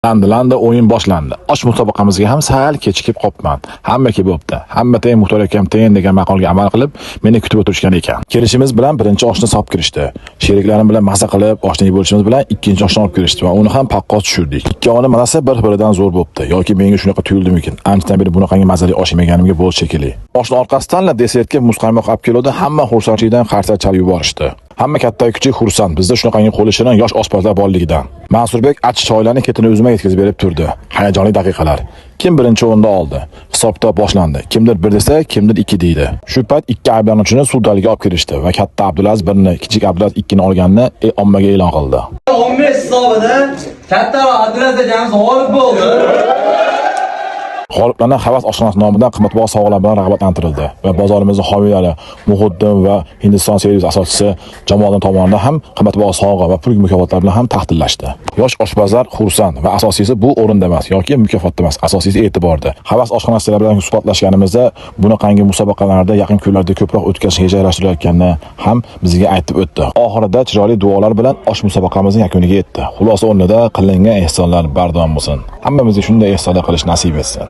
Landi o'yin boshlandi. Osh musobaqamizga ham sal kechikib qopman. Hamma kelib bo'pti. Hamma teng Muxtor akam teng degan maqolga amal qilib, meni kutib o'tirishgan ekan. Kelishimiz bilan birinchi oshni solib kirishdi. Sheriklarim bilan maza qilib, oshni yeb bo'lishimiz bilan ikkinchi oshni olib kirishdi va uni ham paqqos tushirdik. Ikkovini mazasi bir-biridan zo'r bo'pti. Yoki menga shunaqa tuyuldimikin? Anchadan beri bunaqangi mazali osh yemaganimga bo'ldi shekilli. Oshni orqasidan desertga muzqaymoq olib keluvdi, hamma xursandchilikdan qarsak chalib yuborishdi. Hamma katta kichik xursand. Bizda shunaqangi qo'li shirin yosh oshpazlar borligidan. Mansurbek achchiq choylarni ketini o'zima yetkazib berib turdi. Hayajonli daqiqalar. Kim birinchi o'rinda oldi? Hisob-kitob boshlandi. Kimdir 1 desa, kimdir 2 deydi. Shu payt ikki ayblanuvchini sud zaliga olib kirishdi va katta Abdulaziz 1ni, kichik Abdulaziz 2ni olganini ommaga e'lon qildi. 15 hisobida kattaroq Abdulaziz akamiz g'olib bo'ldi. G'oliblarni Havas oshxonasi nomidan qimmatbaho sovg'alar bilan rag'batlantirildi va bozorimizning homiylari Muhiddin va Hindiston servis asoschisi jamoalar tomonidan ham qimmatbaho sovg'a va pul mukofotlar bilan ham taqdirlashdi. Yosh oshpazlar xursand va asosiysi bu o'rinda emas yoki mukofotda emas, asosiysi e'tiborda. Havas oshxonasilar bilan suhbatlashganimizda bunaqangi musobaqalarda yaqin kunlarda ko'proq o'tkazish rejalashtirilayotganini ham bizga aytib o'tdi. Oxirida chiroyli duolar bilan osh musobaqamizning yakuniga yetdi. Xulosa o'rnida qilingan ehsonlar bardavom bo'lsin. Hammamizga shunday ehsonlar qilish nasib etsin.